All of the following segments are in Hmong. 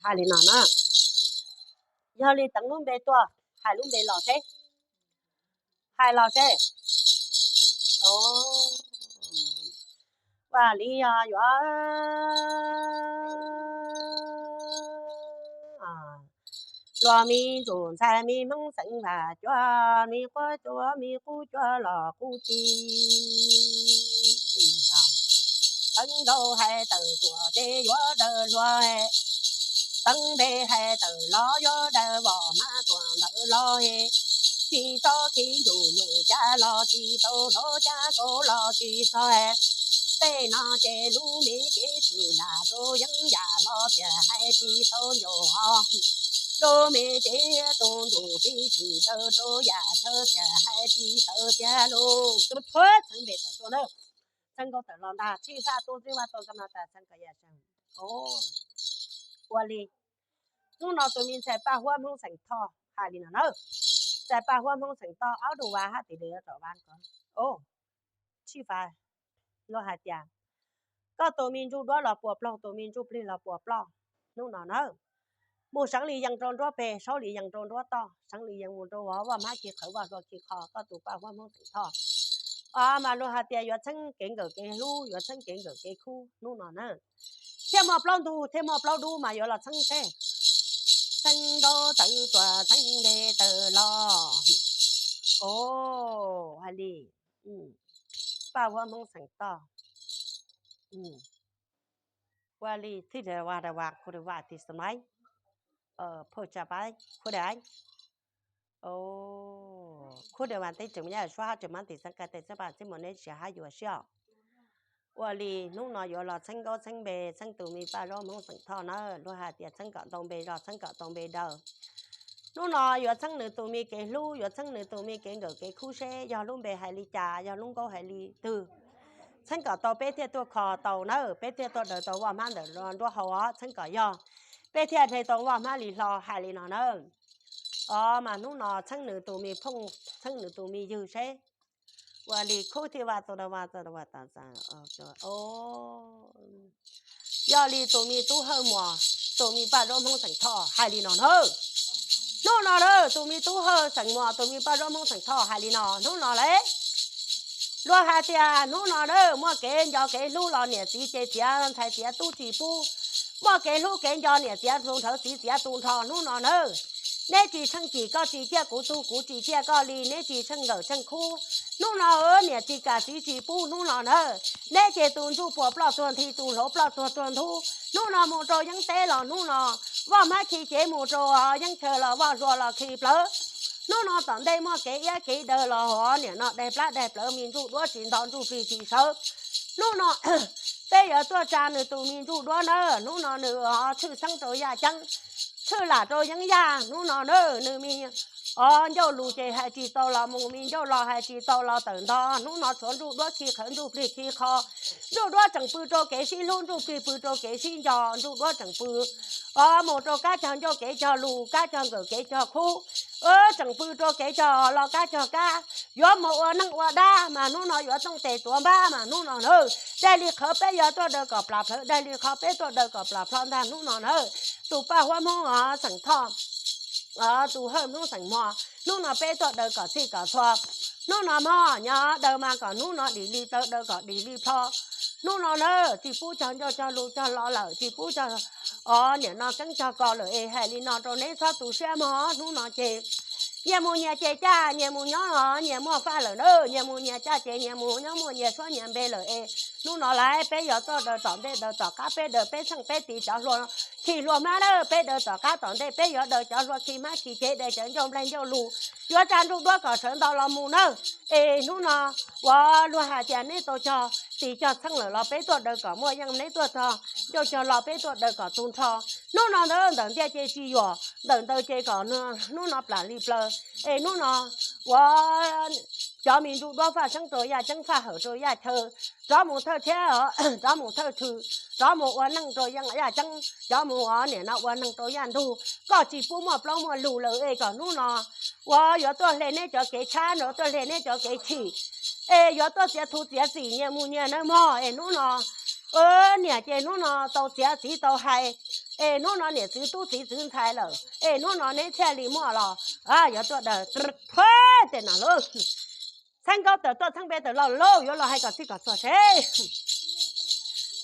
Hais li no na, yog li teev lub npe tuaj, hais lub npe los seb, hais los seb. Ua li yog yuav luag me ntsuj ntxhais me hmoob xeem Vaj cuab, me quab cuab me qub cuab los qub ti. Teev nrau hais tawm tuaj ces yuav daws hluas, teev npe hais tawm los yuav daws vos hmab tuaj ntawm los. Tsis txhob khi ncuj nyuj cab los tsis tau, hlauv cab kaum los tsis txhob, tej no ces lub me cev tshwm lam rau yeeb yam los tias hais tsis tau ncauj ho. Lub me cev tus ntsuj plig tshwm daws rau yam chaw tias hais tsis tau tiag lus. Txheeb npe tawm tuaj na, txheeb nkaus tawm los ntag, tshij faj tuaj txij vaj tuaj kab no tas txheeb kom yam tsees. Ua li, hnub no tus me ntxhais Paj Huab Hmoob xeem Thoj hais li no na, ntxhais Paj Huab Hmoob xeem Thoj ob tug vas hab tis li rau vas ko, tshij faj, luag hais tias koj tus me ntsuj duab los puas plaug, tus me ntsuj plig los puas ploj. Hnub no na, mus seev li yees rau nruab peg, saub li yees rau nruab toj, seev li yees mus rau vaj hmab khi qhawv vaj hlua khi qho, koj tus Paj Huab Hmoob xeem Thoj. Mas luag hais tias yuav txheeb kev nkawm kev hlub, yuav txheeb kev nkawm kev khub hnub no na, thiaj muaj plaub ntug thiaj muaj plaub dub mas yuav los txheeb seb. Txheeb nrau tawm tuaj txheeb npe tawm los. Hais li, Paj Huab Hmoob xeem Thoj. Ua li, thib da va da va khu da va ti sa mai, phoj tsa pab khu da. Khu da va teb tseem yaj suab hab tseem mab tim xeeb ka tes txheeb pam txheeb mus neb tsis hab yuav siab. Ua li hnub no yuav los txheeb nkaub txheeb npe, txheeb tus me Paj Huab Hmoob xeem Thoj na, luag hais tias txheeb kom tau npe zog, txheeb kom tau npe daws. Hnub no yuav txheeb nws tus me kev hlub, yuav txheeb nws tus me kev nkawm kev khub seb yog lub npe hais li cas, yog lub nkaub hais li twg. Txheeb kom tau peb thiaj tuaj kho tau na, peb thiaj tuaj daws tau vaj hmab ntawm nruab hau os, txheeb kom yog peb thiaj hle tau vaj hmab li hlo hais li no na. Os mas hnub no txheeb nws tus me phooj, txheeb nws tus me ywg seb. Ua li khub thiaj va tau da va tau da va tas. Yog li tus me tub Hawj Muas, tus me Paj Huab Hmoob xeem Thoj hais li no na. Hnub no na, tus me tub Hawj xeem Muas, tus me Paj Huab Hmoob xeem Thoj hais li no hnub no lauj. Luag hais tias hnub no na muaj kev nco kev hlub los niam txiv ces txiav ntxhais txiav tub tsis pub. Muaj kev hlub kev nco niam txiav tus nrhawv txiv txiav tus nrho hnub no na. Neb tsis tsheej cim koj tsis ciaj kuv tug, kuv tsis ciaj koj li, neb tsis tsheej nkawm tsheej khub. Hnub no niam tsis kam txiv tsis pub hnub no na. Neb ces tus ntsuj puas ploj tuag nthi, tus hlauv ploj tuag tuag ntub. Hnub no mus rau yeeb teb los hnub no, vaj hmab khi cev mus rau yeeb chaw los vaj hlua los khi plawv. Hnub no tom ntej muaj kev iab kev daw los hov niam no daig plab daig plawv, me ntsuj duab tsis nto ntsuj plig tsis sawv. Hnub no peb yuav tuaj tsa nws tus me ntsuj duab na, hnub no nws tshwj xeeb rau yaj ceeb, tshwj lam rau yeeb yaj hnub no na, nws me os ncauj lus ces hais tsis tau los mus, me ncauj los hais tsis tau los tawm nto, hnub no tshuav ntsuj duab khi qhawv ntsuj plig khi qho. Ntsuj duab tseem pw rau kev sib hlub, ntsuj plig pw rau kev sib nco, ntsuj duab tseem pw os mus rau kab cog ncauj kev cog lus, kab cog nkawm kev cog khub, tseem pw rau kev cog los kab cog kab. Yuav mus ua neej ua dab mas hnub no yuav tooj tes tuav npab mas hnub no na. Daig li qhov peb yuav tuaj daws kom plas plhawv, daig li qhov peb tuaj daws kom plas plho ntag hnub no na. Tus Paj Huab Hmoob xeem Thoj, tus Hawj Hmoob xeem Muas, hnub no peb tuaj daws kom txhij kom txhua. Hnub no mog nyob daws mas kom hnub no dim li plawv, daws kom dim li plho. Hnub no na, tsis pub cog ncauj cog lus cog lo lawm, tsis pub cog os niam no keeb cog ko lawm es hais li no rau neb txhob tu siab mog. Hnub no ces nyias mus nyias ces caj, nyias mus nyob os nyias muaj faj lawm na, nyias mus nyias caj ces nyias mus nyob muaj nyias suab nyias npe lawm es hnub no lawm peb yuav tuaj daws tom ntej daws tom qab, peb daws peb tsheej peb tiv cov hlua khi hlua hmab na, peb daws tom qab tom ntej peb yuav daws cov hlua khi hmab khi cev, daws cov ncauj nplaig ncauj lus, yuav tsa ntsuj duab kom sawv ntau los mus na. Es hnub no uas luag hais tias neb tau cog tis cog txheej lawm los peb tuaj daws kom muaj yeej, neb tuaj cog ncauj cog lo peb tuaj daws kom tu nrho. Hnub no ntawd ntawm ntiaj ces tsis yuam, ntawm ntawd ces kom hnub no plam li plaws. Es hnub no uas cov me ntsuj duab faj seeb rau yaj ceeb, faj hawm rau yaj chaw, rov mus thawj thiab, rov mus thawj thwm, rov mus ua neej rau yaj ceeb, rov mus ua niam no ua neeg rau yaj ntug. Koj tsis pub muaj plaub muaj lug lawm es kom hnub no uas yuav tuaj hle neb cov kev tshab, yuav tuaj hle neb cov kev chim, es yuav tuaj txiav thu txiav txim nyias mus nyias nawb mog. Es hnub no Niam ces hnub no tau txiav txiv tau hais, es hnub no niam txiv tub txiv txwv ntxhais lawm, es hnub no neb thiaj li muaj los yuav tuaj daws. Phuab tej no lauj, txheeb nkaub tawm tuaj txheeb peb tawm los lauj, yuav los hais kom txij kom txog seb.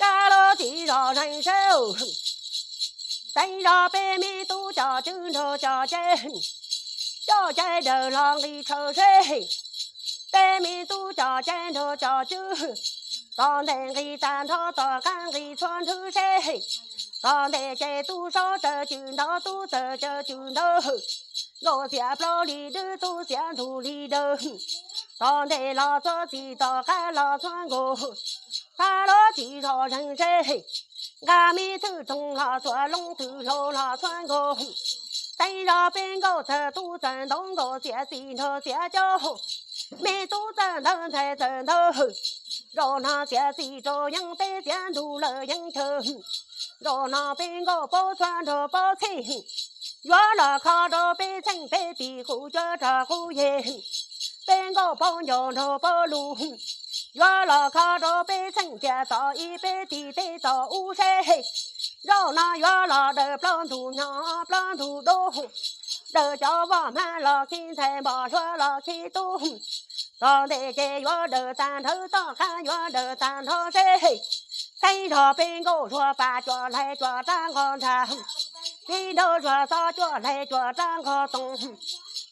Kab lub txiv zos zeeg seb, teev zog peb me tub cov cwb nrog cov ceb, coj ceb daws los nqis tshaw seb, peb me tub cov ceb nrog cov cwb, tom ntej nqis tag nrho tom qab nqis txhua nthwv seb, tom ntej ces tub sov tsaws cwm ntov tub txawm tsaws cwm ntawd, nkauj xiam plaub li dwb tub xiam ntug li dawg, tom ntej los txhua txij tom qab los txhua nkaus, kab lub txiv zos zeeg seb, nqa me txwj toog los txhua loob twg hlau los txhua nkaus, teev zog peb nkauj txawg tub txawg ntoo nkauj xiam txim nrog xiam cov, me tub txawg ntawv ntxhais txawg ntawv, zaum no xiam txim rau yeeb peb xiam ntug lawm yeeb chaw, zaum no peb nkauj paub txhua nrog paub txhij, yuav los kho rau peb txheej peb tim qub cuab rog qub yeg, peb nkauj paub ncauj nrog paub lus, yuav los kho rau peb txheej tiaj tom ib peb tim teb tom ub seb, zaum no yuav los daws plaub ntug nyob plaub ntug dub, daws cov vaj hmab los khib ntxhais npog hluas los khib tub, tom ntej ces yuav daws tag nrho toj qab yuav daws tag nrho seb, teev zog peb nkauj zuag pas cuam hlais cuam rab nqos ntag, peb nraug zuag xob cuam hlais cuam rab nqos toom,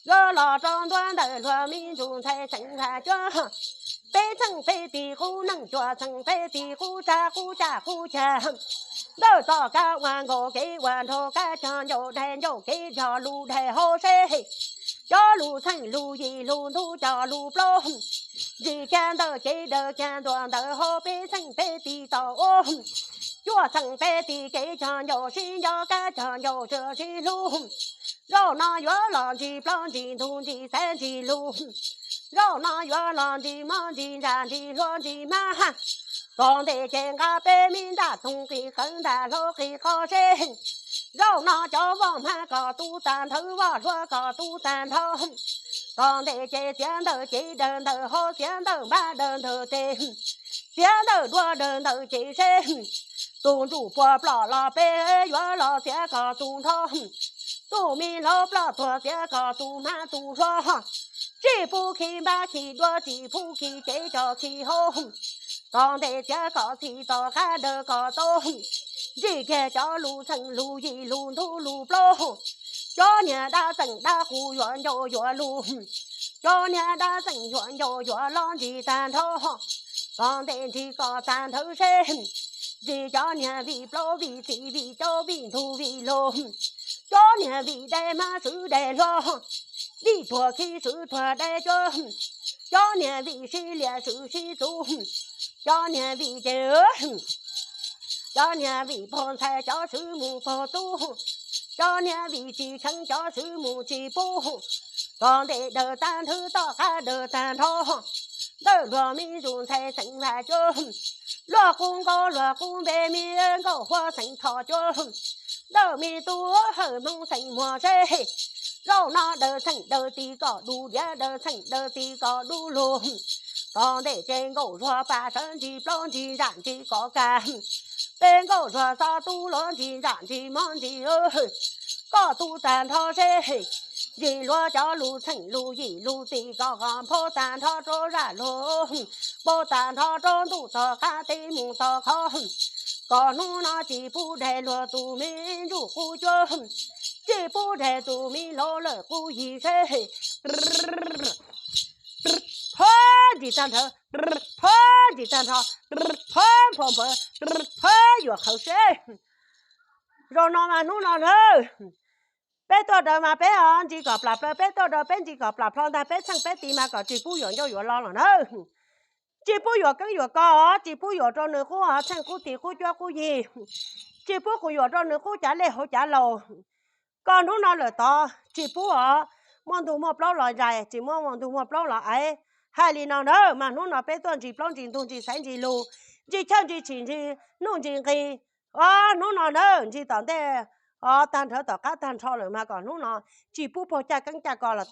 yuav los rau ntuav ntawm hluas me ntsuj ntxhais xeem ntxhais cuab, peb txheej peb tim qub neej cuam txheej peb tim qub tsab qub caj qub cag, ntawm tom kab ua nkaus kev ua nraug kab cog ncauj daig ncauj kev cog lus daig hauv seb, cov lus txheej lus yim lus ntub cog lus plaub, ntsis kiag ntawm cev daws kiag ntuag ntawm hauv peb txheej peb tim tom ub, cuaj txheej peb tim kev cog ncauj sib nco kab cog ncauj tsuas sib hlub, zaum no yuav los ntsis plaub ntsis ntug ntsis xaiv ntsis lus, zaum no yuav los ntsis mob ntsis ntsaj ntsis hluas ntsis hmab, tom ntej ces nqa peb me ntaj toog qis qawv ntaj hlau qis qos seb, zaum no cov vaj hmab kom tu tag nrho vaj hluas kom tu tag nrho, tom ntej ces txiav ntawm cev daws ntawm hauv txiav ntawm npab daws ntawm tes, txiav ntawm duav daws ntawm cev seb, tus ntsuj plig ploj los peb yuav los txiav kom tu nrho, tus me hlau ploj tuag txiav kom tu hmab tu hluas, tsis pub khi npab khi duav tsis pub khi cev coj khi hauv, tom ntej txiav kom txhij tom qab daws kom tau, ntsis kiag cov lus txheej lus yim lus ntub lus plaub, cov niag dab txeem dab qus yuav ncauj yuav lus, cov niag dab txeem yuav ncauj yuav los ntsis tag nrho, tom ntej ntsis kom tag nrho seb, ntsis cov niag vim plaub vim txiv vim caub vim ntug vim lug, cov niag vim dais hmab swv dais hluas, vim tuag khi swv tuag dais cuab, cov niag vim sib liam swv sib txuv, cov niag vim ces, cov niag vim pog ntxhais cov swv mus pog tub, cov niag vim tsis kheev cov swv mus tsis pub, tom ntej daws tag nrho toj qab daws tag nrho, ntawm luag me ntsuj ntxhais xeem ntxhais cuab, luag qub nkaus luag qub npe me nkauj huab xeem thom cuab, ntawm me tub hawm hmoob xeem muag seb, zaum no daws txheej daws ti kom du diav daws txheej daws ti kom du lug, tom ntej ces nkauj zuag pas sawv ntsis plaub ntsis ntsaj ntsis kom kag, peb nkauj zuag xob tub luav ntsis ntsaj ntsis mob ntsis, koj tu tag nrho seb, ntsis luav cov lus txheej lus yim lus tim kom qhov nphau tag nrho rau zaj lug, nphau tag nrho rau ntuj tog qab teb mus tog qhov, kom hnub no tsis pub daig luag tus me ntsuj qub cuab, tsis pub daig tus me hlau lawm qub yig seb, phab ntsis tag nrho, phab ntsis tag nrho, phab nphau nphawv, phab yuam qhawv seb. Zaum no mas hnub no na, peb tuaj daws mas peb ntsis kom plam plaws, peb tuaj daws peb ntsis kom plam plho ntag, peb txheej peb ti mas kom tsis pub yuam ncauj yuam lo los na. Tsis pub yuam keeb yuam ko, tsis pub yuam rau nws qub txheej qub ti qub cuab qub yig, tsis pub kuv yuam rau nws qub cav lej hauv cav laus. Koj hnub no lawm tod tsis pub os, muaj ntug muaj plaub los zais, tsis muaj ntug muaj plaub los aiv. Hais li no na mas hnub no peb tuaj ntsis plaub ntsis ntug ntsis xaiv ntsis lug, ntsis chawj ntsis tshim ntsis nuj ntsis nqis. Os hnub no na ntsis tom ntej, os tag nrho tom qab tag nrho lawm mas kom hnub no tsis pub puag caj keeb caj ko los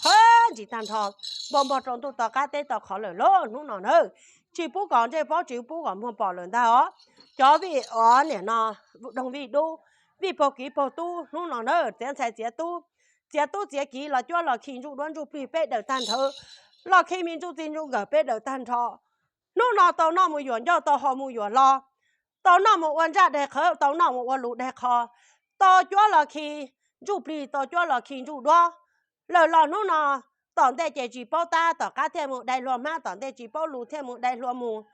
phab ntsis tag nrho, npau npog rau ntuj tom qab teb tom qhov lawm lauj hnub no na. tsis pub kom ntsej paub, tsis pub kom muag pom lawm ntag os. Cov vij, o, niam no, doog vij dub, vij paug kiv paug tub hnub no na, txiav ntxhais txiav tub, txiav tub txiav kiv los cuab los khi ntsuj duab ntsuj plig peb daws tag nrho, los khi me ntsuj txiv ntsuj nkawm peb daws tag nrho. Hnub no tau noj mus yuam ncauj, tau haus mus yuam hlo, tau noj mus ua ntsaj daig qhawv, tau noj mus ua lus daig qho, tau cuab los khi ntsuj plig, tau cuab los khi ntsuj duab. Lawm los hnub no, tom ntej ces tsis paub tab, tom qab thiaj mus dai hlua hmab, tom ntej tsis paub lus thiaj mus dai hlua mus.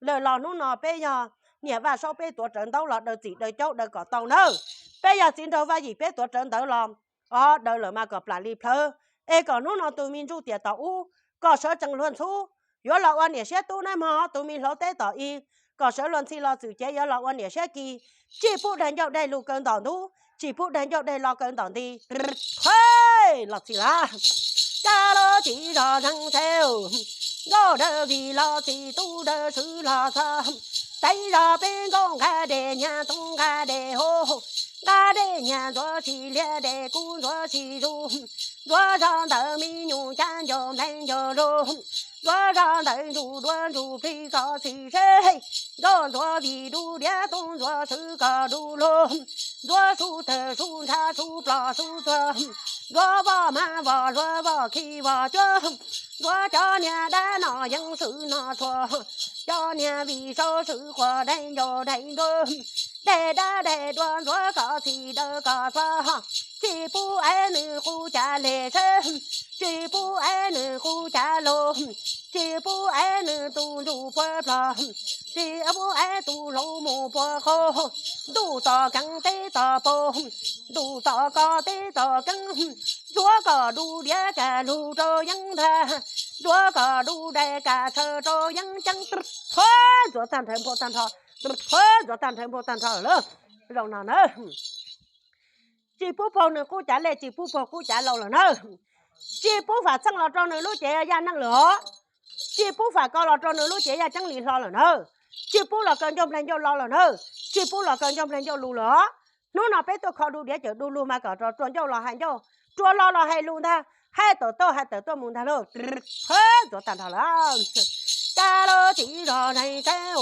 Lawm los hnub no peb yog niam Vaj Saub, peb tuav rawv ntaub los daws txim daws caub daws kom tau nawb. Peb yog txiv nraug Vaj Yim, peb tuav rawv ntawv los, o, daws lawm mas kom plam li plhawv, es kom hnub no tus me ntsuj tiam tom ub, kom sawv tsees luag ntxhub, yuav los ua niam siab tub nab mog, tus me hluav teb tom i, kom sawv luag ntxhi los txwm cev yuav los ua niam siab kis. Tsis pub daig ncauj daig lus kaw ntom ntub, tsis pub daig ncauj daig lo kaw ntom nti. Los txhim lawm, cab lub txiv zos neeg txhev, nkauj dawb vim los txhim, tub dawb swb los txog, teb zos peb nkauj nqa dej nyag, tub nqa dej hauv, nqa dej nyag ntxuav tsis liab, dej kub ntxuav tsis zuj, ntxuav zog ntawm me nyuam cab ncauj nplaig ncauj lug, ntxuav zog ntawm ntsuj duab ntsuj plig kom txhim seb, nkauj ntxuav vij dub diav, tub ntxuav swb kom dub lug, ntxuav sub tawg sub ntshav sub ploj sub txuag, ntxuav voj mab voj hluav voj khi voj cuab, ntxuav cov niag dab no yeeb swm no tshua, cov niag vij saub swm quas daig ncauj daig nruab, daig dab daig duav ntxuav kom txhim daws kom txog, tsis pub ev nws qub cav le seb, tsis pub ev nws qub cav lug, tsis pub ev nws tus ntsuj puab plog, tsis pub ev tus hlau mus puag qaug, ntuj tom keeb teb tom paug, ntuj tom koj teb tom keeb, ntxuav kom dub diav kam lug rau yeeb ntag, ntxuav kom dub daig kam tshaw rau yeeb ceeb. Thuav ntxuav tag nrho nphau tag nrho, thuav ntxuav tag nrho nphau tag nrho lawm. Zaum no na, tsis pub paug nws qub cav le, tsis pub paug qub cav laus lawm na, tsis pub fam txheej los rau nws lub cev yaj neej lawm os, tsis pub fam ko los rau nws lub cev yaj ceeb li hlo lawm na, tsis pub los kaw ncauj nplaig ncauj lo lawm na, tsis pub los kaw ncauj nplaig ncauj lus lawm os. Hnub no peb tuaj kho dub diav cawm dub lug mas kom rua ncauj los hais ncauj, rua lo los hais lus ntag, hais tawm tuaj hais tawm tuaj mus ntag lauj. Thuav ntxuav tag nrho lawm. Cab lub txiv zos neeg txhev,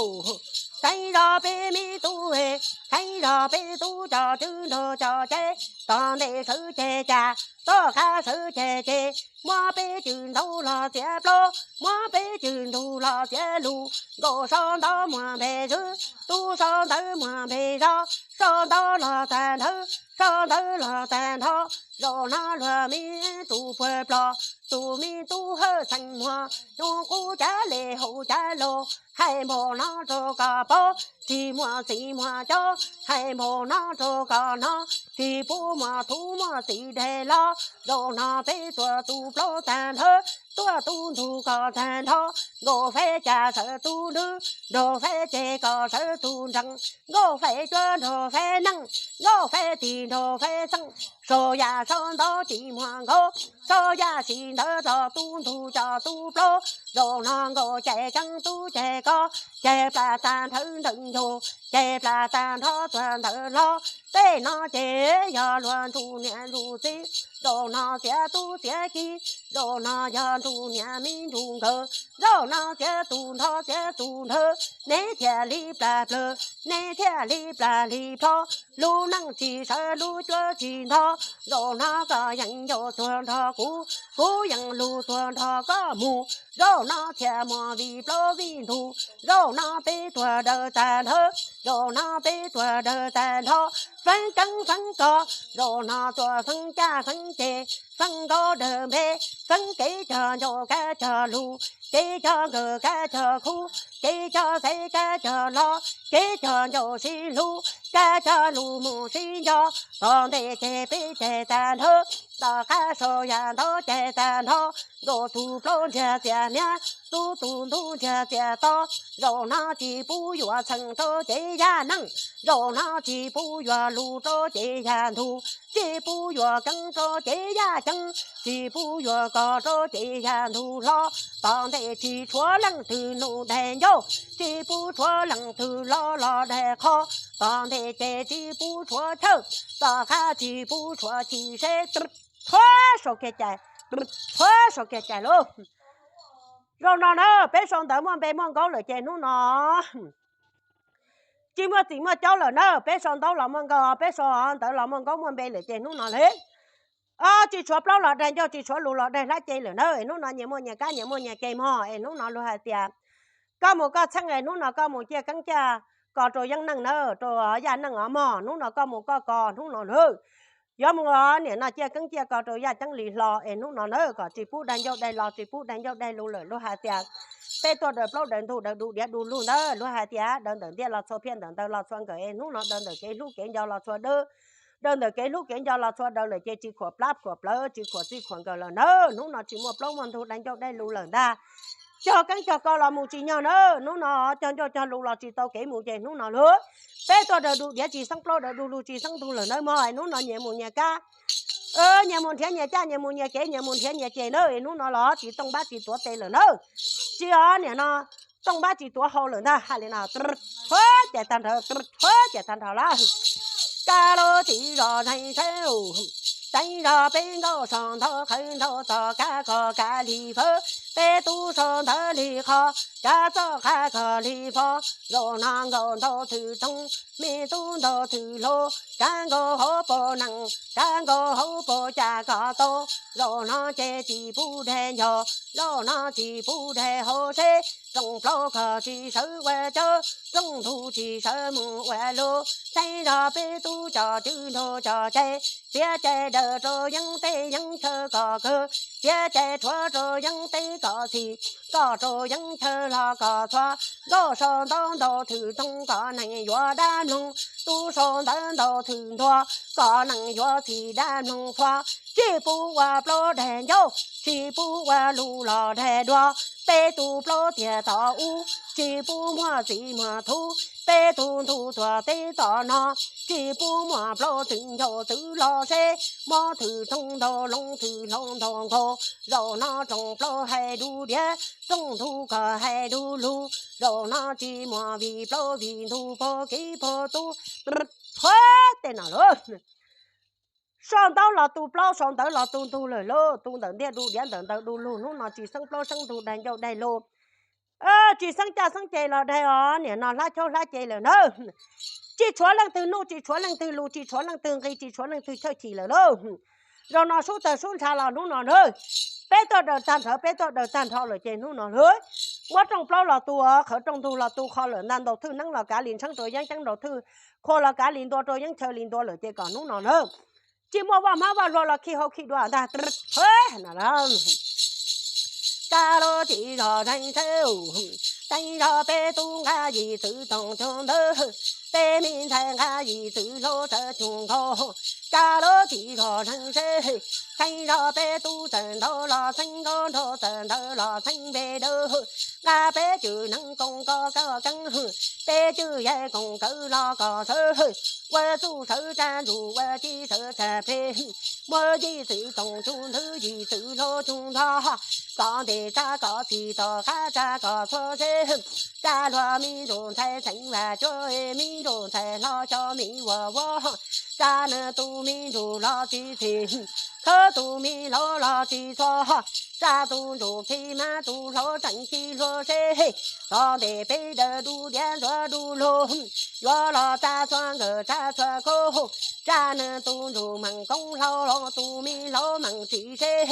txheeb zos peb me tub, txheeb zos peb tub cov cwb nrog cov cev, tom ntej sawv ceg cas, tom qab sawv ceg ces, muab peb cwm ntaub los txiav plaub, muab peb cwm ntug los txiav lus, nkauj so ntawv muag npe swb, tub so ntawv muag npe zos, so ntawv los tag nrho, so ntawv los tag nrho, zaum no luag me tus puag plog, tus me tub hawj xeem muag, nyuj qub cav le hauv cav laus, hais npaum no rau koj paub, tsis muaj txiv muaj cov, hais npaum no rau koj hnov, tsis pub muaj tub muaj txiv daig los, zaum no peb tuaj tu plaub tag nrho, tuaj tu ntug koj tag nrho, nkauj faib cas sawv tu ntug, nraug faib ceg koj sawv tu nreeg, nkauj faib cuab nraug faib neej, nkauj faib tig nraug faib xeej, sau yaj sau ntawv tsis muaj nkaus, sau yaj tsis ntawv rau tu ntug cov tu plaub, zaum no nkauj cais keeb tub cais koj, cais plas tag nrho nreeg ncaug, cais plas tag nrho tuag ntawd los, tej no ces yog luag ntsuj niam ntsuj txiv, zaum no txiav tub txiav kiv, zaum no yog ntsuj niam me ntsuj nkawd, zaum no txiav tus nrho txiav tus nrhawv, neb thiaj li plas plawg, neb thiaj li plas li plho, lub neej tsis sawv lub cuab tsis nto, zaum no koj yeej yuav tuag nrog kuv, kuv yeej lug tuag nrog koj mus, zaum no thiaj muaj vij plaub vij ntug, zaum no peb tuag dawb tag nrho, zaum no peb tuag dawb tag nrho, feeb keeb feeb kos, zaum no tuaj feeb caj feeb ces, feeb nkaub dawb npe, feeb kev cog ncauj kab cog lus, kev cog nkawm kab cog khub, kev cog xeeb kab cog lo, kev cog ncauj sib hlub, kab cog lus mus sib nco, tom ntej ces peb cais tag nrho, tom qab sau yaj ntawv cais tag nrho, nkauj tus plaub ntsiag txias hniav, tub tus ntug ntsiag txias to, zaum no tsis pub yuav txheej rau cev yaj neej, zaum no tsis pub yuav lus rau cev yaj ntug, tsis pub yuav keeb rau cev yaj ceeb, tsis pub yuav kos rau cev yaj ntug hlo, tom ntej tsis tshuav leej twg nug daig ncauj, tsis pub tshuav leej twg lo los daig qho, tom ntej ces tsis pub tshuav chawj, tom qab tsis pub tshuav chim seb. Thuav sau kiag cais, thuav sau kiag cais lauj. Zaum no na peb sau ntawv muaj npe muaj nkaub lawm ces hnub no tsis muaj txim muaj caub lawm na, peb sau ntaub los muaj nkaub, peb sau ntawv los muaj nkaub muaj npe lawm ces hnub no lawm, tsis tshuav plaub los daig ncauj, tsis tshuav lus los daig hlab ce lawm na. Hnub no nyias muaj nyias kab, nyias muaj nyias ke mog, es hnub no luag hais tias koj mus koj txheeb es hnub no koj mus ciaj keeb ciaj ko rau Yeeb Neej na, rau Yaj Neej os mog, hnub no koj mus koj ko hnub no lawm. Yuav mus niam no ciaj keeb ciaj ko rau Yaj Ceeb Lis Hlo es hnub no na kom tsis pub daig ncauj daig lo, tsis pub daig ncauj daig lus lawm. Luag hais tias peb tuaj daws plaub daws ntug daws du diav du lug ntawd, luag hais tias daws ntawm ntiaj los txhua phiaj, ntawm ntawd los txhua nkawm, es hnub no daws ntawm kev hlub kev nco los txhua dawb, daws ntawm kev hlub kev nco los txhua daws lawm ces tsis khuam plab khuam plawv, tsis khuam txij khuam nkawm lawm na. Hnub no tsis muaj plaub muaj ntug daig ncauj daig lus lawm ntag. Cog keeb cog ko los mus tsis nyog na, hnub no cog ncauj cog lus los tsis tau kev mus ces hnub no lawm. Peb tuaj daws du diav tsis xeeb plaub, daws du lug tsis xeeb ntug lawm na mog, hnub no nyias mus nyias kab, nyias mus nrhiav nyias caj, nyias mus nyias kev, nyias mus nrhiav nyias ceg na, hnub no los tsis tooj npab tsis tuav tes lawm na. Tsis os niam no tooj npab tsis tuav hau lawm ntag, hais li no, thuab ces tag nrho, thuab ces tag nrho lawm. Kab lub txiv zos zeeg tsheb, teeb zos peb nkauj sau ntawv qhawv ntau txog kab kho kab li fawb, peb tub sau ntawv li qho, kab txoj qab kho li fo. Zaum no nkaus ntau thwm toog, me tub ntau thwm hlo, kab nkaus hauv paus nees, kab nkaus hauv paus cas kom tau. Zaum no ces tsis pub daig nco, zaum no tsis pub daig hauv seb, rooj plaub kho tsis sawv ua cawv, rooj ntug tsis sawv mus ua lug. Teeb zos peb tub cov cwj nrog cov cai, txiav cai daws rau yeeb teb yeeb chaw kom kawg, txiav cai rhuav rau yeeb teb kom txhim, kom rau yeeb chaw los kom txhua. Nkauj sau ntawv ntau thwm toog kom neeg yuav dab mloog, tub sau ntawv ntau thwm ntuag kom neeg yuav txhim dab mloog txhua. Tsis pub ua plaub daig ncauj, tsis pub ua lus los daig dua, peb tub plaub tiag tom ub, tsis pub muaj txiv muaj tub, peb tub ntug tuag teb tom no, tsis pub muaj plaub txwv ncauj txwv los seb, muab thwm toog ntau loo thwm hlau ntau nkaus. Zaum no rooj plaub hais du diav, rooj ntug kho hais du lug, zaum no tsis muaj vij plaub vij ntug pog kiv pog tub. Thuab tej no lauj. Sau ntaub los tu plaub, sau ntawv los tu ntug lawm lauj, tu ntawm ntiaj du diav ntawm ntawd du lug, hnub no tsis xeeb plaub xeeb ntug daig ncauj daig lus, tsis xeeb caj xeeb ceg los daig os niam no hlab chaub hlab ceg lawm na. Tsis tshuav leej twg nuj, tsis tshuav leej twg lus, tsis tshuav leej twg nqi, tsis tshuav leej twg chawj chim lawm lauj. Zaum no sub tawg sub ntsha los hnub no na, peb tuaj daws tag nrho, peb tuaj daws tag nrho lawm ces hnub no lawm, muab rooj plaub los tu, qhawv rooj ntug los tu qho lawm ntag, ntaus thwj neeb los kav li ntsheeb rau yeeb ceeb, ntaus thwj qhua los kav li ntua rau yeeb chaw li ntua lawm ces kom hnub no na tsis muaj vaj hmab vaj hlua los khi hau khi dua ntag. Kab lub txiv zos zeeg tsheb, teeb zos peb tub nqa yim txwv toom cug ntawd, peb me ntxhais nqa yim txwv hlau tsawv cug nkaus. Kab lub txiv zos zeeg tsheb, teeb zos peb tub txawm ntau los txheeb nkaub nrho, txawm ntawd los txheeb npe dawb, nqa peb cwm neeg koom ko kab keeb, peb cwm yaj koom kawg los kom sawv, ua txuj sawv tsaj ntsuj, ua ci sawv tsaj pleb, muab yim txwv toom cug ntawd, yim txwv hlau cug nrho, kom ntes tsab kom txhim tom qab tsab kom txhua seb, tsab hluas me ntsuj ntxhais xeem vaj cuab, me ntsuj ntxhais hlob cov me ua vov, tsab nws tus me ntsuj los tsis txhim, khawb tus me hlau los tsis txhua, tsab tus ntsuj khi mas tus hlau tseem khi hlua seb, txog ntes peb daws du diav ntxuav du lug, yuav los tsab txhua nkawm tsab txhua khaub, tsab nws tus ntsuj meem koob hlau los tus me hlau meem tsis seb,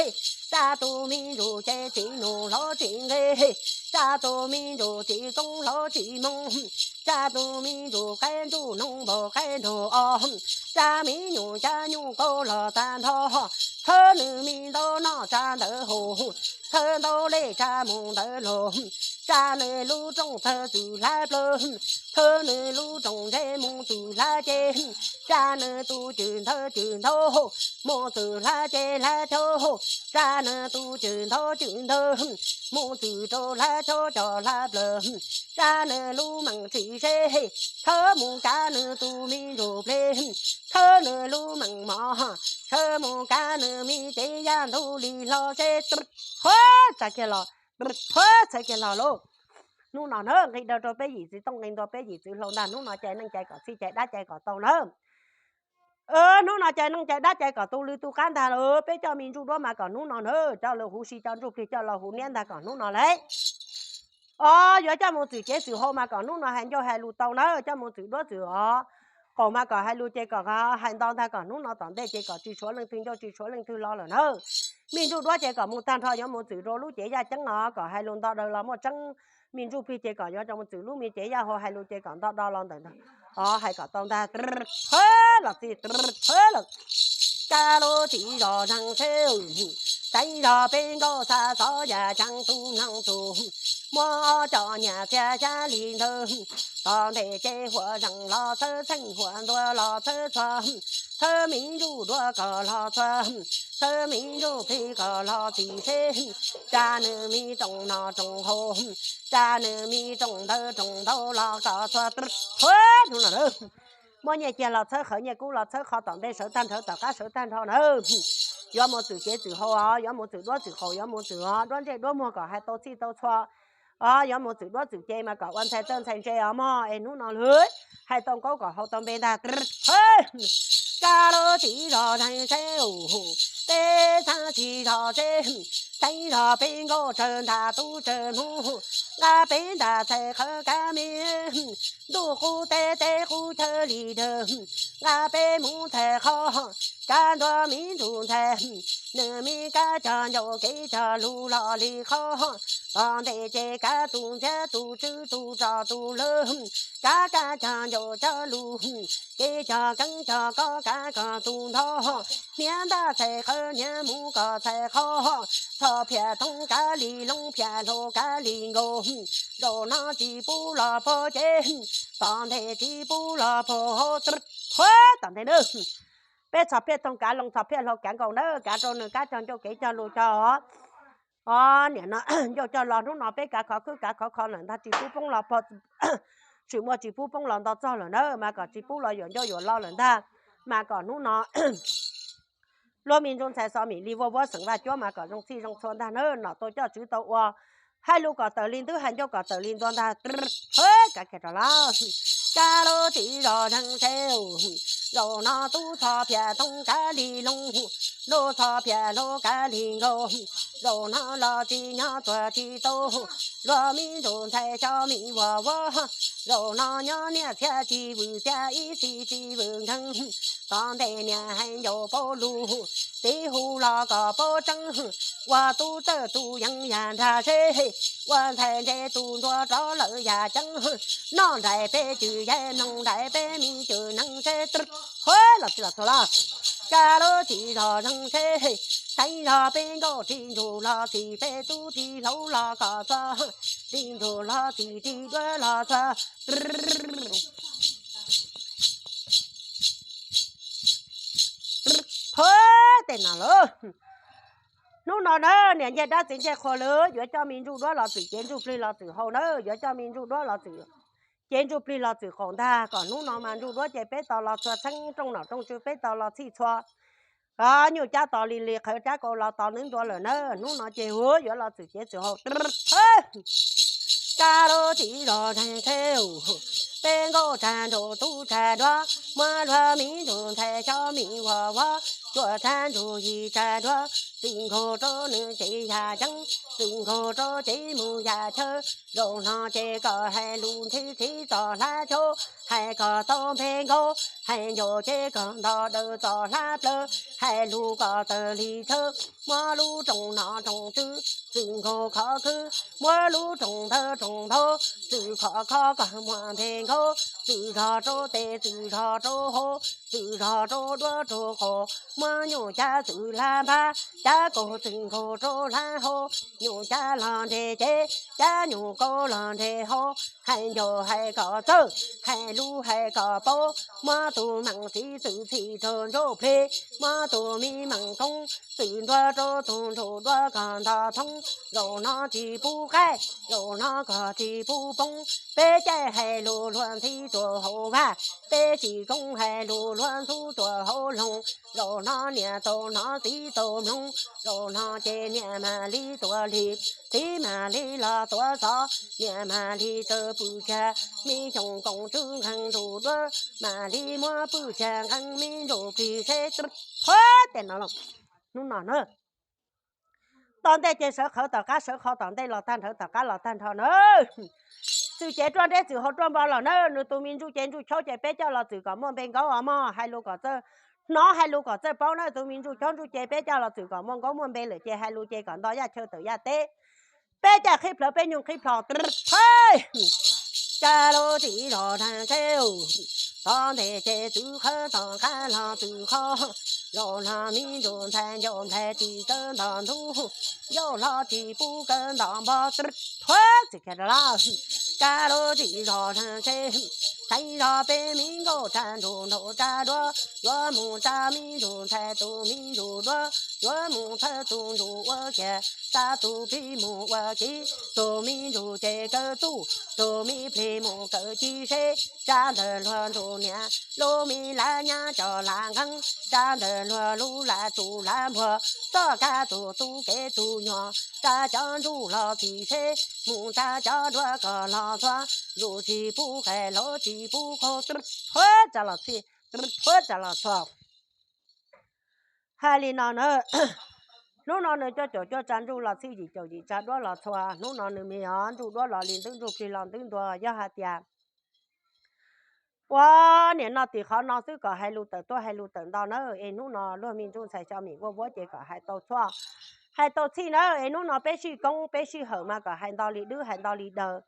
tsab tus me ntsuj ces tsis nug hlau tsis nqe, tsab tus me ntsuj tsis koob hlau tsis moog, tsab tus me ntsuj qaib ntsuj noog npaum qaib nraug os, tsab me nyuam cab nyuj qaub los tag nrho, khawb nws me ntau noj tsab ntawd haus, khawb ntau lej tsab mus ntawd los, tsab nws lub rooj txhawv txwm hlab plawg, khawb nws lub rooj ntse mus txwm hlab ceg, tsab nws tus cwm ntawv cwm ntau, mus txwm hlab ceg hlab chaw, tsab nws tus cwm ntawv cwm ntawv, mus txwm rau hlab chaw cov hlab plawg, tsab nws lub meem tsis seb, khawb mus kav nws tus me ntsuj pleb, khawb nws lub meem mos, khawb mus kav nws me cev yaj ntug li hlo seb. Thuab txhawv kiag los, thuab txhawv kiag los lauj. Hnub no na nqis daws rau peb yim txiv tooj, nqis ntua peb yim txiv hlau ntag, hnub no cai neej cai kom txhij, cai dab cai kom tau na. Hnub no cais neeg cais dab cais kom tu lw tu qab ntag lawm, peb coj me ntsuj duab mas kom hnub no na, coj lawv huv si coj ntsuj plig coj los huv niab ntag kom hnub no lauj. O, yuav coj mus txwm cev txwm haus mas kom hnub no hais ncauj hais lus tau na, coj mus txwm duab txwm os. Qaum mas kom hais lus ces kom hais nto ntag kom hnub no tom ntej ces kom tsis tshuav leej twg ncauj tsis tshuav leej twg lo lawm na. Me ntsuj duab ces kom mus tag nrho yuav mus txwm rau lub cev yaj ceeb os, kom hais lus nto daws los muaj tseeb. Me ntsuj plig ces kom yuav coj mus txwm lub me cev yaj hau hais lus ces kom nto do los ntawm ntag. O, hais kom tau ntag, thawb los txij, thawb los. Kab lub txiv zos zeeg tsheb, teeb zog peb nkauj xa xov yam ceeb tub mloog tus, muab cov nyiam txhia xyab li ntawd. Tom ntej ces huam zeej los txhawb txheej, huam ntuas los txhawb txhua, txhawb me ntsuj duab kom los txhua, txhawb me ntsuj plig kom los txim seb, tsa nws me rooj noj rooj haus, tsa nws me rooj ntawd rooj ntau los kom txhua. Hnub no muab nyiaj ciag los txhawb qhawv, nyiaj kub los txhawb qhov tom ntej sawv tag nrho tom qab sawv tag nrho na. Yuav mus txwm cev txwm haus os, yuav mus txwm duab txwm qaum, yuav mus txwm os duab ntsej duab muag kom hais tau txhij tau txhua. O, yuav mus txwm duab txwm cev mas kom ua ntxhais txawj ntxhais ntse os mog, es hnub no lawm hais tau nkaub kom haus tau npe ntag. Kab lub txiv zos zeeg tsheb, peb xav tsis zos seb, teeb zog peb nkauj tsawg nta tub tsawg hnub, nqa peb nta txhais qhawv kab me, ntuj qub teb teb qub chaw li dawg, nqa peb mus txhais qhov, kab ntua me ntsuj ntxhais, nws me kab cog ncauj kev cog lus los li qhov, tom ntej ces kab tus ntxhiab tus tswv tus rog tus lawg, kab kab cog ncauj cog lus, kev cog keeb cog koj kab koj tus nthov, hniav ntaj txhais qhawv hniav mus kom txhais qhov, txhob phiaj thoob kab li loo phiaj hlau kab li nkaus, zaum no tsis pub los pog ces, tom ntej tsis pub los pog hauv, tom ntej na. Peb txhob phiaj thoob kav loo txhob phiaj hlau kav nkaus na, kav rau nws kab cog ncauj kev cog lus cog os. O, nim no ncauj cog los hnub no peb kav khov khwb kav khov kho lawm ntag, tsis pub poob los pog, tsis muaj tsis pub poob los nto txog lawm na, mas kom tsis pub los yuam ncauj yuam lo lawm ntag, mas kom hnub no luag me ntsuj ntxhais xo mim li vuag vuab xeem vaj cuab mas kom zoo txhij zoo txhua ntag na, nom tau coj tswv tau ua, hais lus kom tawm li ntub hais ncauj kom tawm li ntua ntag. Kav kiag rov lawm. Kab lub txiv zos zeeg tsheb, zaum no tub txhob phiaj thoob kav li loo, lub txhob phiaj hlau kav li nkaus, zaum no los tsis nyob tuag tsis tau, luag me ntsuj ntxhais xyo mim vuag vuab, zaum no nyob niaj txhia tsis vwm txhia ib txhis tsis vwm nkeeg, tom ntej niam hais ncauj paub lus, tib hu los kom paub tseeb, ua tub txawj tus yeev yam nrag seb, ua ntxhais ntse tus nruab rov lawm yam ceeb, noj nraim peb cwm yaig mloog nraim peb me cwm neeg seb, los txij los txog los. Kab lub txiv zos zeeg seb, teeb zog peb nkauj ris ntsug los txim peb tub ris hlau los kom txog, ris ntsug los txim ris duab los txog. Tej no lawm. Hnub no na niam ncej dab txiv ncej qhua lawm, yuav coj me ntsuj duab los txwm cev ntsuj plig los txwm haus na, yuav coj me ntsuj duab los txwm cev ntsuj plig los txwm qaum ntag, kom hnub no mas ntsuj duab ces peb tau los txhua txheeb, rooj nom rooj tswv peb tau los txhij txhua. Nyuj cab tos li li qhawv cab kaus los tos nws ntua lawm na, hnub no ces hu yuav los txwm cev txwm haus. Kab lub txiv zos zeeg tsheb, peb nkauj tsa ntsug tub tsa duab, muab luag me ntsuj ntxhais xyo mim vuag vuab, cuaj tsa ntsug yim tsa duab, txwm nkaus rau nws cev yam ceeb, txwm nkaus rau cev mus yam chaw, zaum no ces kom hais lus ntxhi txiv txoj hlab chaw, hais kom tau npe nkaus, hais ncauj ces kom nto daws txoj hlab plawv, hais lus kom tawg li thawj, muab lub rooj nom rooj tswv, txwm nkaus khov khwb, muab lub rooj ntawd rooj npau, txwm khov kho kom muaj npe nkaus, txwm zog rau tes txwm zog rau hauv, txwm zog rau duab rau qaum, muab nyuj cab txwm hlab npab, cab kaus txwm nkaus rau hlab hauv, nyuj cab los nres cev, cab nyuj kaus los nres hauv, hais ncauj hais kom txawj, hais lus hais kom paub, muab tus meej txiv txwm txhij rau ntsuj plig, muab tus me meej koob txwm ntua rau tus ntsuj duab kom nto thoob, zaum no tsis pub qaij, zaum no kom tsis pub poob, peb caij hais lus luag ntxhi rau hauv vaj, peb tsis Hmoob hais lus luag ntxub tuam hauv loog, zaum no niam tau hnov txiv tau mloog, zaum no ces niam mam li tuam hli, txiv mam li los tuav xov, niam mam li tsaws pwj cag, me xyoos koom tswb nqeeg ntuj duab, mam li muab pwj cag nqeeg me ntsuj plig seb. Thuab tes no los, hnub no na, tom ntej ces sawv qhawv tom qab, sawv qhov tom ntej los tag nrho, tom qab los tag nrho na. Txwm cev ruaj nreb txwm hau ruaj npo los na, nws tus me ntsuj ces ntsuj chaub ces peb coj los txwm kom muaj npe nkaub os mog, hais lus kom txawj hnov, hais lus kom txawj paub na, tus me ntsuj chaub ntsuj ces peb coj los txwm kom muaj nkaub muaj npe lawm ces hais lus ces kom nto yaj chaw tawm yaj teb. Peb caj qhib plawv peb nyuag qhib plho. Thawj, caj lub tsis zog dheev tsheb, tom ntej ces txwv qhawv tom qab los txwm qhov, zaum no me ntsuj ntxhais ncauj nplaig tsis kawv nto ntub, ncauj hlob tsis pub kawv nto npog. Thuab txwm kiag rau lawm, caj lub tsis zog dheev tsheb, txheeb zog peb me nkauj tsa ntsuj nraug tsa duab, yuav mus tsa me ntsuj ntxhais tus me ntsuj duab, yuav mus thawb tus ntsuj ua kiag, tsa tus plig mus ua kiv, tus me ntsuj ces kawg txuj, tus me plig mus kawg ci seb, tsa ntawm luag ntsuj niam, lub me lav nyab cov lav nqeeb, tsa ntawm luag lub lav tsuj lav npuag, txoj kab tug tub kev tug nyuag, tsa cov ntsuj los txim seb, mus tsa cov duab kom los txhua, ntsuj tsis pub qe hlau tsis pub qaug. Thuab tsa los txhij, thuab tsa los txhua. Hais li no na, hnub no nws coj caum cuaj tsa ntsuj los txhij, yim caum yim tsa duab los txhua, hnub no nws me o ntsuj duab los li ntub, ntsuj plig los ntub ntua, yog hais tias ua niam no tim qhov no xwb kom hais lus tawm tuaj hais lus tawm nto na, es hnub no luag me ntsuj ntxhais xyo mim vuaj vuab ces kom hais tau txhua, hais tau txhij na, es hnub no peb sij koob peb sij hawm mas kom hais nto li dwb hais nto li daws.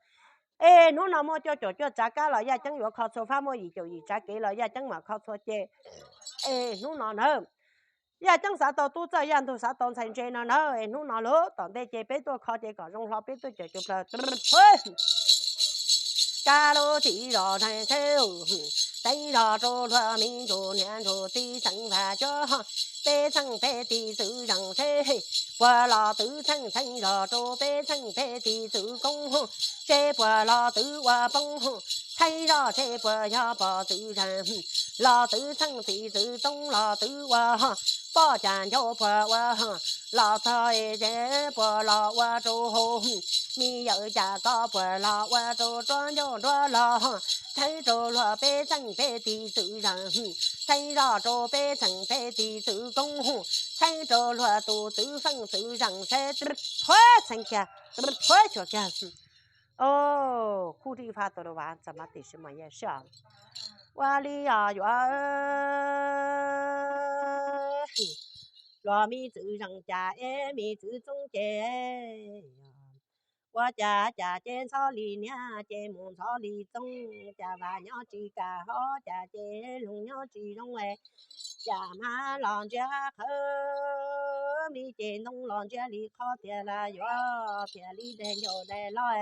Es hnub no muaj cuaj caum cuaj tsav kab los Yaj Ceeb yuav kho txhua fab, muaj yim caum yim tsav kev los Yaj Ceeb mam kho txhua ces. Es hnub no na, Yaj Ceeb xav tau tub txawj, Yaj Ntug xav tau ntxhais ntse no na, es hnub no lub tom ntej ces peb tuaj kho ces kom zoo hlo peb tuaj caum cuag plaws. Kab lub tsis zog dheev tsheb, teeb zog rau luag me ntsuj niam ntsuj txiv txheej vam cuab, peb txheej peb tis txwv zeeg seb, puas los twv txheej txheeb zog rau peb txheej peb tis txwv koob, seb puas los twv ua poob, txheeb zog seb puas yog pom txwv zeeg, los twv txheej txiv txwv toob los twv ua poj cas ncauj puas ua los txog, puas los ua rau hau, me yawm cas ko puas los ua rau ruab ncauj nruab los, txheeb rau luag peb txheej peb tis txwv zeeg, txheeb zog rau peb txheej peb tis txwv koob, txheeb rau luag tus txwv feej txwv zeeg seb. Thuab txheeb kiag, thuab xyuas kiag. Khuj rij fa tu ra vas txog mas tim sib mas yaj sib os. Ua li os yuav luag me txwv zeeg cas es me txwv txoob ces ua cas cas ces ntxhov li niam ces mus ntxhov li txoob, cas vam nyob tsis kam hov cas ces loog nyob tsis zoo, cas mas los ntsiab qhawv, me ces ntoo los ntsiab li qhov tiag las yuav tiag li daig ncauj daig loj.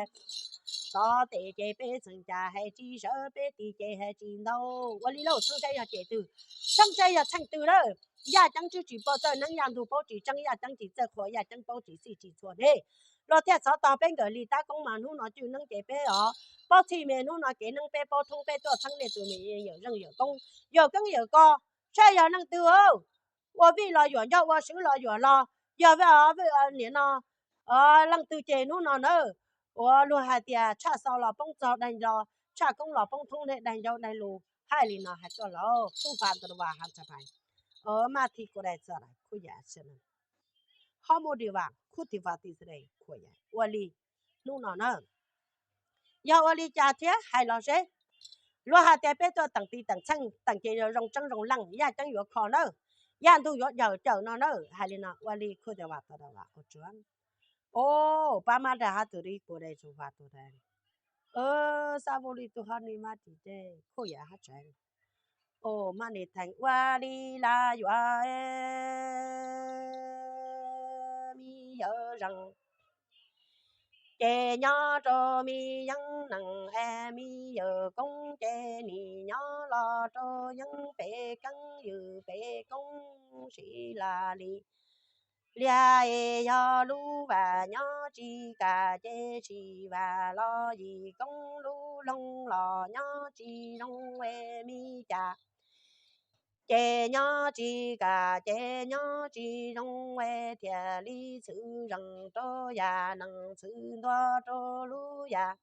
Tov tes ces peb txheej cas hais tsis sawv, peb tis ces hais tsis ntau. Ua li lauj, txheeb tsaib yog cem twg? Txheeb tsaib yog txheej twg lawm? Yaj Ceeb twb tsis paub txawj neeb, Yaj Ntug paub tsis tseeb, Yaj Ceeb tsis txawj qhua, Yaj Ceeb paub tsis xij tsis txhua ne. Luag thiaj xov tog peb nkawm li tab koob mas hnub no cwj neeb ces peb os paub txhij me, hnub no kev neeb peb paub thoob, peb tuaj txheeb nej tus me yawm zeej yawm koob, yawm keeb yawm ko, saib yog leej twg ua vij los yuam ncauj, ua swv los yuam los, yog vij os vij niam no leej twg ces hnub no na, ua luag hais tias tshaj xo los poob txog daig nco, tshaj koob los poob thoob, nej daig nco daig lus hais li no hais tuaj los khuj fa tu ra vas ha tsa phais, maj thi kua dai txog lawm khuj yam, hom maj di vas khuj ti vas ti xwb de khuj yam. Ua li hnub no na, yog ua li cas thiab hais los seb. Luag hais tias peb tuaj teem tis teem txheej, teem ces zoo tseeb zoo leej, Yaj Ceeb yuav kho nawb, Yaj Ntug yuav cawm cawm no na, hais li no. Ua li khuj ti vas tu ra vas ua tsuav, o, pab maj dag hab tus li kua dai tsuj vas tu dai, xab vauj li tus hab ni maj tis tej khuj yam hab tsev. O, maj nim theem ua li lawm yuav me yawm zeej ces nyob rau me yeeb nees es me yawm koob ces nim nyob los rau yeeb pem keeb ywm pem koob sib lam li. Liaj es yog lub vas nyob tsis kam ces tsis vam los yim koob lub loog los nyob tsis zoo es me cas ces nyob tsis kam ces nyob tsis zoo es thiaj li txhwm zees rau yam neeg, txhwm ntua rau lub yam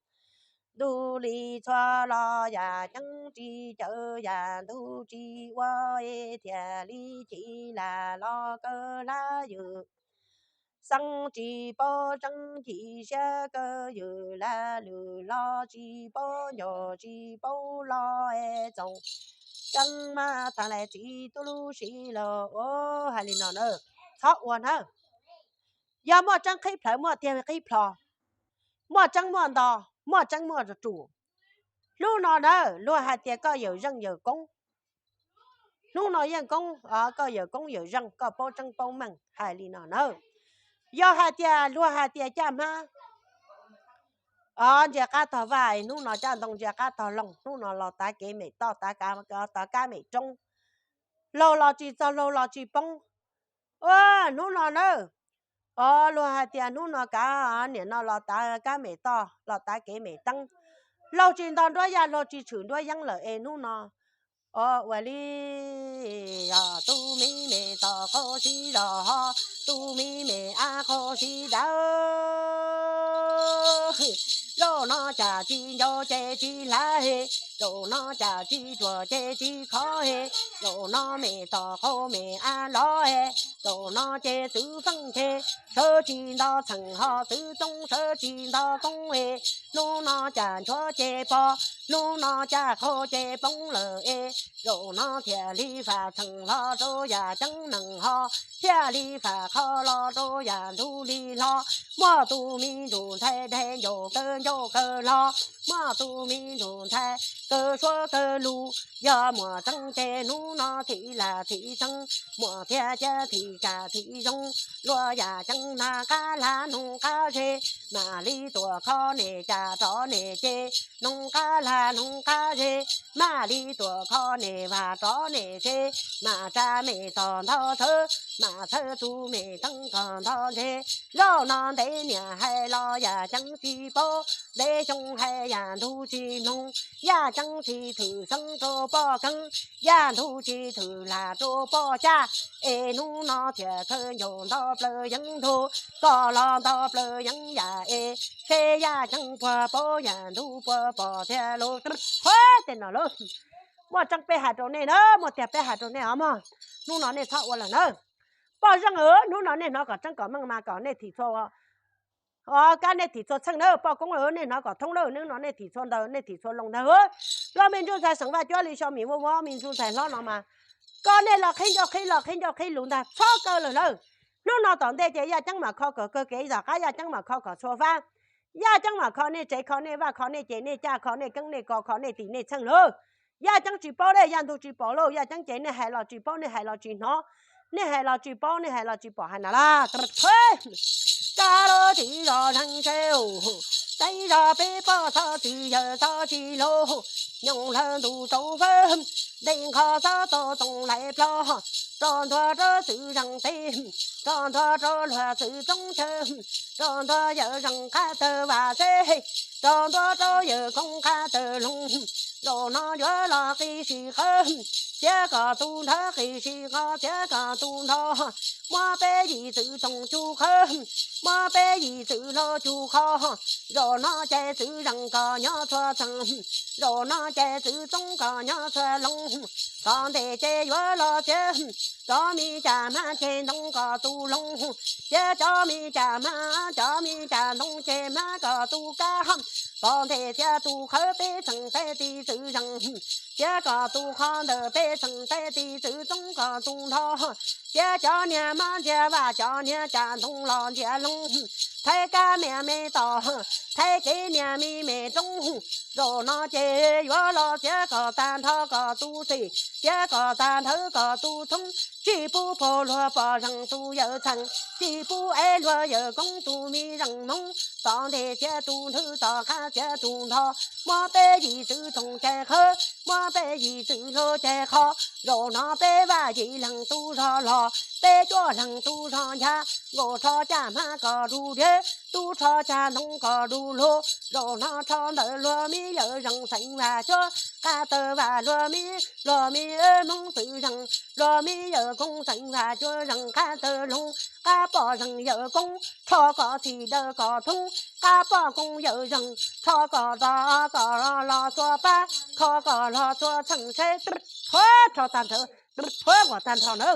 ntuj li txhua los yam ceeb tsis caw yam ntuj tsis ua es thiaj li chim lam los kaw hlab ywm. Xeeb tsis paub tseeb chim siab kaw ywm, lam lwm los tsis paub ncauj tsis paub lo es txoos tseeb mas thav lais txiv tub lub siv lawm. Hais li no na, txhob ua na. Yog muaj tseeb qhib plhawv muaj tiag qhib plho, muaj tseeb muaj nto, muaj tseeb muaj ruam. Hnub no na luag hais tias koj yawm zeej yawm koob, hnub no yeej koob, koj yawm koob yawm zeej, koj paub tseeb paub meej, hais li no na. Yog hais tias luag hais tias caj hmab ntsia qab tog vaj, hnub no caj ntoo ntsia qab tog loog, hnub no los tav kev mem toj, tav kab mem roob, laug los tsis txog laug los tsis poob. Hnub no na, luag hais tias hnub no kav niam no los tav kab mem toj, los tav kev mem teeb, laug tsis nto nruab yaj, laug tsis tshwm nruab yeeb lawm es hnub no ua li tub me me tom qhov sib zog ho, tub me me av qhov sib dawb. Zaum no cas tsis nco ces tsis hlav he, zaum no cas tsis ruam ces tsis khov he, zaum no me tom qhov me av lov he, zaum no ces txwv feej he, sawv tsis nto txheem ho txwv txoob, sawv tsis nto koob he, hnub no cas nchuav ces pom, hnub no cas qhov ces poob lawm es, zaum no thiaj li fam txheem los rau yam ceeb neeg ho, thiaj li fam qhov los rau yam ntuj li hlo. Muaj tus me ntsuj ntxhais dai ncauj kaw ncauj kaw hlo, muaj tus me ntsuj ntxhais kaw suab kaw lus, yog muaj tseeb ces hnub no thim lam thim tseeb, muaj thiab cia thim kam thim zoo, luag yam ceeb nag qab lag noog qab ze, mam li tuaj kho nej cas rov nej ces, noog qab lag noog qab ze, mam li tuaj kho nej vaj rov nej ze, mam tsa me tog nthov txhawv, mam txhawv tus me teeb kom nthov ntse. Zaum no ntev niam hais los yaj ceeb tsis paub, ntev xyoo hais yaj ntug tsis mloog, yaj ceeb tsis thwm xeeb rau poj keeb, yaj ntug tsis thwm lag rau poj caj, es hnub no thiaj khawb ncaus nto plaws yeeb ntug, koj los nto plaws yeeb yam es, seb yaj ceeb puas paub yaj ntug puas pom thiab lauj. Tej no lauj, muaj tseeb peb hais rau nej na, muaj tiag peb hais rau nej os mog. Hnub no nej txhob ua lawm na. Poj zeej, hnub no nej hnov kom tseeb kom meej mas kom nej thim txhua, o, kab nej thim txhua txheej na. Poj koob, nej hnov kom thoob na, hnub no nej thim txhua ntawd, nej thim txhua loo ntag. Los me ntsuj ntxhais xeem Vaj Cuab Lis Xyo Mim Vuab Vuab, me ntsuj ntxhais hlob no mas kom nej los qhib ncauj qhib lo, qhib ncauj qhib lus ntag, txhob kaw lawm lawm. Hnub no tom ntej ces yaj ceeb mam kho kom kawg kev, tom qab yaj ceeb mam kho kom txhua fab. Yaj ceeb mam kho nej tsev, kho nej vaj, kho nej ces, nej caj, kho nej keeb nej ko, kho nej tim nej txheej lawm. Yaj ceeb tsis paub dej, yaj ntug tsis pom lauj, yaj ceeb ces nej hais los tsis paub, nej hais los tsis hnov, nej hais los tsis paub, nej hais los tsis pom hais na las. Tsa lub txiv zos zeeg tse, txiv zos peb poj txhob txwm yawm txhob tsis laug, nyooj lawv ntu rau fawb, ntees qho txhob to toom lais plho, rau ntua rau txwv zeeg teb, rau ntua rau luag txwv txoob chaw, rau ntua yawm zeeg qab tawg vam xeb, rau ntua rau yawm koob qab tawg loog. Zaum no yuav los qi sij qhawv, txiav kom tus nrhawv qi sij qhov, txiav kom tus nrho, muab peb yim txwv toom cug qhawv, muab peb yim txwv hlau cug qho. Zaum no ces txwv zeeg kom nyob txhua txheej, zaum no ces txwv txoob kom nyob txhua loo. Tom ntej ces yuav los txiav cov me cas hmab ces ntoo kom tus loo, txiav cov me cas hmab, cov me cas ntoo ces hmab kom tus kab. Tom ntej txiav tus qhawv peb txheej peb tim txwv zeeg, txiav kom tus qhov ntawd peb txheej peb tim txwv txoob kom tus nrho. Txiav cov niag hmab ntsia vaj, cov niag cas ntoo los ntsia loo, thaij kab niag me tom, thaij kev niag me me roob. Zaum no ces yuav los txiav kom tag nrho kom tus xim, txiav kom tag nrho kom tus thoob. Tsis pub pog luag poj zeeg tus yawm txheej, tsis pub ev luag yawm koob tus me zeej hmoob. Tom ntej txiav tus nrhawv, tom qab txiav tus nrho, muab peb yim txwv toom cais qhawv, muab peb yim txwv hlau cais qho. Zaum no peb vaj yim leeg tus zog los, peb cuaj leeg tub zog ncha, nkaus rho caj hmab kom du diav, tub rho caj ntoo kom du lug, zaum no rho ntawm luag me yawm zeeg xeem Vaj Cuab, qab tawg Vaj luag me, luag me Hmoob txwv zeeg, luag me yawm koob xeem Vaj Cuab zeeg qab tawg loog, qab poj zeeg yawm koob, rho kom txhim dawb kom thoob, qab poj koob yawm zeeg, rho kom to kom los txhua pab, kho kom los txhua txheej seb, rho tag nrho, rho nquas tag nrho na.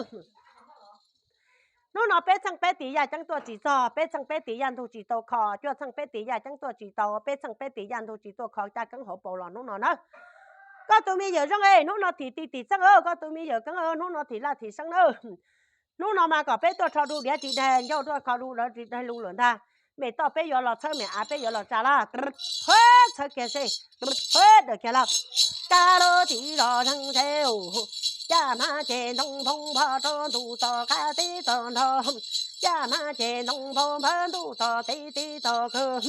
Hnub no peb txheej peb tis yaj ceeb tuaj tsis txog, peb txheej peb tis yaj ntug tsis tau kho, cuaj txheej peb tis yaj ceeb tuaj tsis tau, peb txheej peb tis yaj ntug tsis tuaj kho caj keeb hauv paus los hnub no na. Koj tus me yawm zoo es hnub no thim ti tim txeej, koj tus me yawm keeb hnub no thim laj thim seeb na. Hnub no mas kom peb tuaj rho du diav ris daig ncauj, tuaj kho du diav ris daig lug lawm ntag. Mem toj peb yuav los txhawb, mem av peb yuav los tsa laj, txhawb kiag seb, txhawb daws kiag lawm. Kab lub txiv zos zeeg ntshe, caj hmab ces ntoo nphoo npho rau ntuj tom qab teb tom nrho, caj hmab ces ntoo nphoo npho ntuj tom teb teb tom kawg.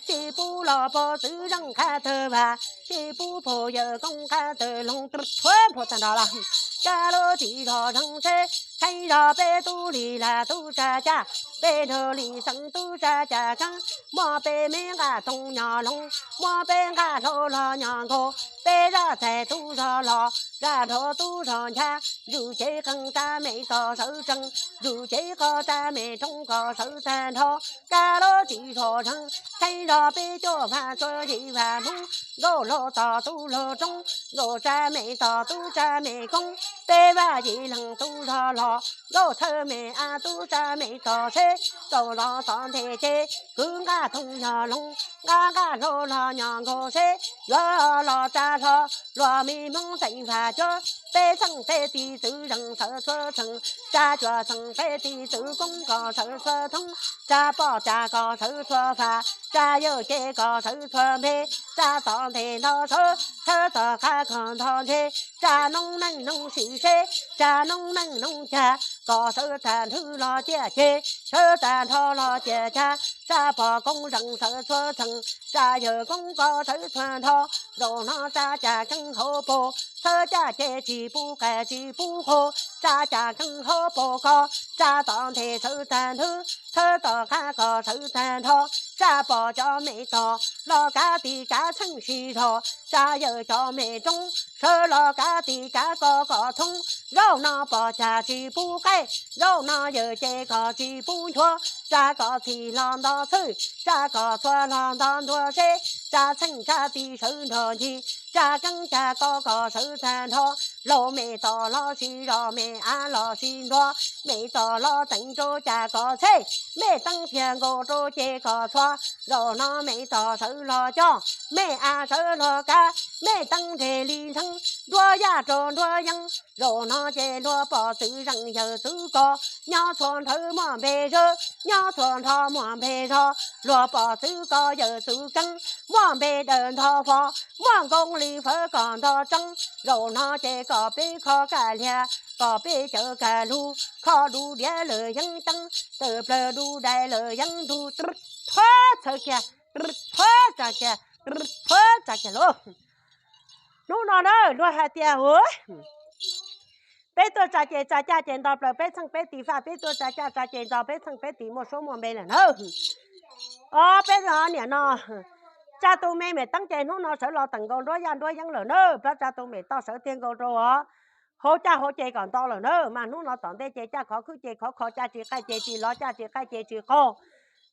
Tsis pub los pog txwv zeej qab tawg Vaj, tsis pub pog yawm koob qab tawg loog, txhawb nphuag tag nrho lawm. Kab lub txiv zos zeeg ntshe, txheeb zos peb tub lis lag tub tsa caj, peb nrag lis xeem tub tsa caj keeb, muaj peb me nqaj toog nyo loog, muaj peb nqaj hlau los nyo nkaus, peb zaj txais tub zog los, zaj nrho tub zog ncha, zus cev qeeg tsa mem tos sawv tsees, zus cev qos tsa mem roob kom sawv tag nrho. Kab lub txiv zos zeeg, txheeb zos peb cuaj Vaj Cuab yim Vaj Hmoob, nkauj laug tom tub laug roob, nkauj tsa mem tom tub tsa mem koob, peb Vaj yim leeg tub zog los, nkauj txhawb mem av tub tsa mem tos seb, tau los tom ntej ces kwv nqaj toog nyo loog, nqa nqaj hlau los nyo nkaus seb, yuav los tsa hlo, luag me Hmoob xeem Vaj Cuab, peb txheej peb tis txwv zeej sawv txhua txheej, tsa cuaj txheej peb tis txwv koob kom sawv txhua thoob, tsa poj cag kom sawv txhua fam, tsa yawg ces kom sawv txhua npe, tsa tom ntej nto sawv, txhawb tom qab kom nto ntshe, tsa noob neej noob sim seb, tsa noob neej noob cag, kom sawv tag nrho los ciaj ceg, sawv tag nrho los ciaj cag, tsa pog koob zeej sawv txhua txheej, tsa yawg koob kom sawv txhua nrho, zaum no tsa caj keeb hauv paus, txhawb caj ces tsis pub qas tsis pub qus, tsa caj keeb hauv paus ko, tsa tom ntej sawv tag nrho, txhawb tom qab kom sawv tag nrho, tsa pog cov me tos los kav tis kav txheej sib zog, tsa yawg cov me roob sawv los kav tis kav ko kom thoob, zaum no pog cag tsis pub qaij, zaum no yawg ces kom tsis pub nchuav, tsa kom txhim hlo nto txhwj, tsa kom txhua hlo nto ntuag seb, tsa txheej tsa tis sawv nrog ncig, tsa keeb tsa ko kom sawv tag nrho, laug me tos los sib zog, me av los sib ntuag, me tos los teev rau caj kom txheb, me teeb thiab nkaus rau ces kom txhua, zaum no me tos sawv los coj, me av sawv los kav, me teeb nreg li ntsheeb, nruab yaj rau nruab yeeb, zaum no ces luag pog txwv zeej yawg txwv ko, nyob txhua nrhawv muaj npe zawg, nyob txhua nrho muaj npe zog, luag pog txwv ko yawg txwv keeb, muaj npe dawb nto fo, muaj nkauj li fawv kom nto tseeb, zaum no ces kom peb kho kaj liag, kom peb cawm kaj lug, kho du diav lawm yeeb teeb, tawm plawg du dais lawm yeeb ntug, rwb thuab txhawv kiag, rwb thuab tsa kiag, rwb thuab tsa kiag lauj. Hnub no na luag hais tias ua peb tuaj tsa ces tsa caj ces nto plaws peb txheej peb tis faj, peb tuaj tsa caj tsa ces nto peb txheej peb tis muaj suab muaj npe lawm na. Os peb niam no, tsa tus me mem teeb ces hnub no sawv los teem nkaus nruab yaj nruab yeeb lawm na, plab tsa tus mem toj sawv tiag nkaus rau os. Hauv caj hauv ces kom nto lawm na, mas hnub no tom ntej ces caj khov khwb ces khov kho, caj tsis qaij ces tsis lov, caj tsis qaij ces tsis qaug.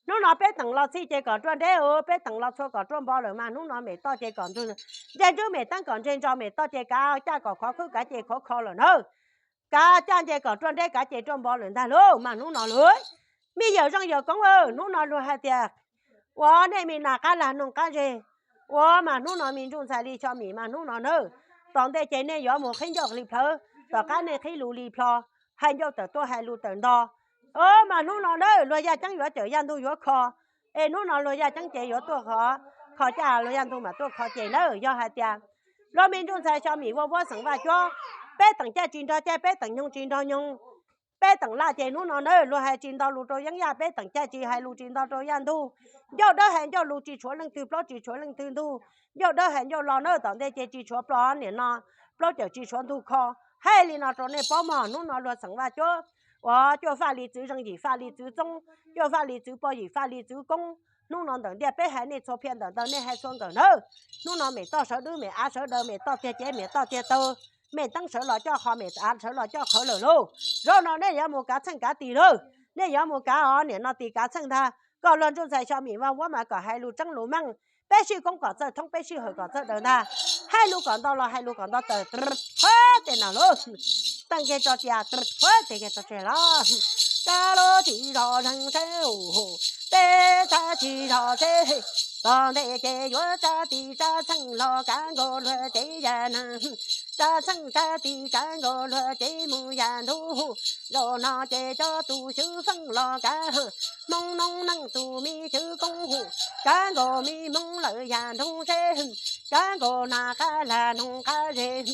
Hnub no peb teem los txhij ces kom ruaj nreb, peb teem los txhua kom ruaj npo lawm, mas hnub no mem toj ces kom ntxeg ntswb mem teeb, kom ntse ntso mem toj ces kav caj kom khov khwb, kav ces khov kho lawm na. Kav caj nce kom ruaj nreb, kav ces ruaj npo lawm ntag lauj, mas hnub no lauj. Me yawm zeej yawg koob, hnub no luag hais tias ua nej me nas qab lag noog qab ze, ua mas hnub no me ntsuj ntxhais li xyo mim mas hnub no na. Tom ntej ces nej yuav mus qhib ncauj li plhawv, tom qab nej qhib lus li plho, hais ncauj tawm tuaj hais lus tawm nto. Mas hnub no na luag yaj ceeb yuav cawm yaj ntug yuav kho, es hnub no luag yaj ceeb ces yuav tuaj kho, kho caj luag yaj ntug mas tuaj kho ces na. Yog hais tias luag me ntsuj ntxhais xyo mim ua vuab xeem Vaj Cuab, peb teem caj tsis nrog caj, peb teem nyoog tsis nrog nyoog, peb teem laj ces hnub no na luag hais tsis nto lus rau yeeb yaj, peb teem caj tsis hais lus tsis nto rau yaj ntug. Ncauj dawb hais ncauj lus tsis tshuav leej twg plaub tsis tshuav leej twg ntug, ncauj dawb hais ncauj los na tom ntej ces tsis tshuav plaub niam no, plaub cawm tsis tshuav ntug kho. Hais li no rau nej paub mog, hnub no luag xeem Vaj Cuab uas cuaj faj li txwv zeej, yim faj li txwv txoob, cuaj faj li txwv poj, yim faj li txwv koob. Hnub no ntawm ntiaj peb hais nej txhua phiaj ntawm ntawd nej hais txhua nkawm nawb. Hnub no mem toj sawv dub, mem av sawv daws, mem toj tiag cev, mem toj tiag taw, mem teeb sawv los coj qhov, mem av sawv los coj qhov lawm lauj. Zaum no nej yuav mus kav txheej kav tis lawm, nej yuav mus kav os niam no tis kav txheej ntag. Koj luag ntsuj ntxhais xyo mim vag vuab mas kom hais lus tseeb lus meej, peb sib koob kom txawj thoob, peb sib hawm kom txawj daws ntag. Hais lus kom nto los hais lus kom nto taws, huab tej no lauj, teej kiag tso cia, huab tej kiag tso tseg los. Tsa lub tsis zos zeeg seb, peb tsa tsis zos seb, tom ntej ces yuav tsa tis tsa txheej los kav nkaus luag cev yam neeg, tsa txheej tsa tis kav nkaus luag cev mus yam ntuj. Zaum no ces cov tus xwb feej los kav, Hmoob noob neej tus me xwb koob hu, kav nkaus me Hmoob lawm yam ntuj seb, kav nkaus nas qab lag noog qab zes,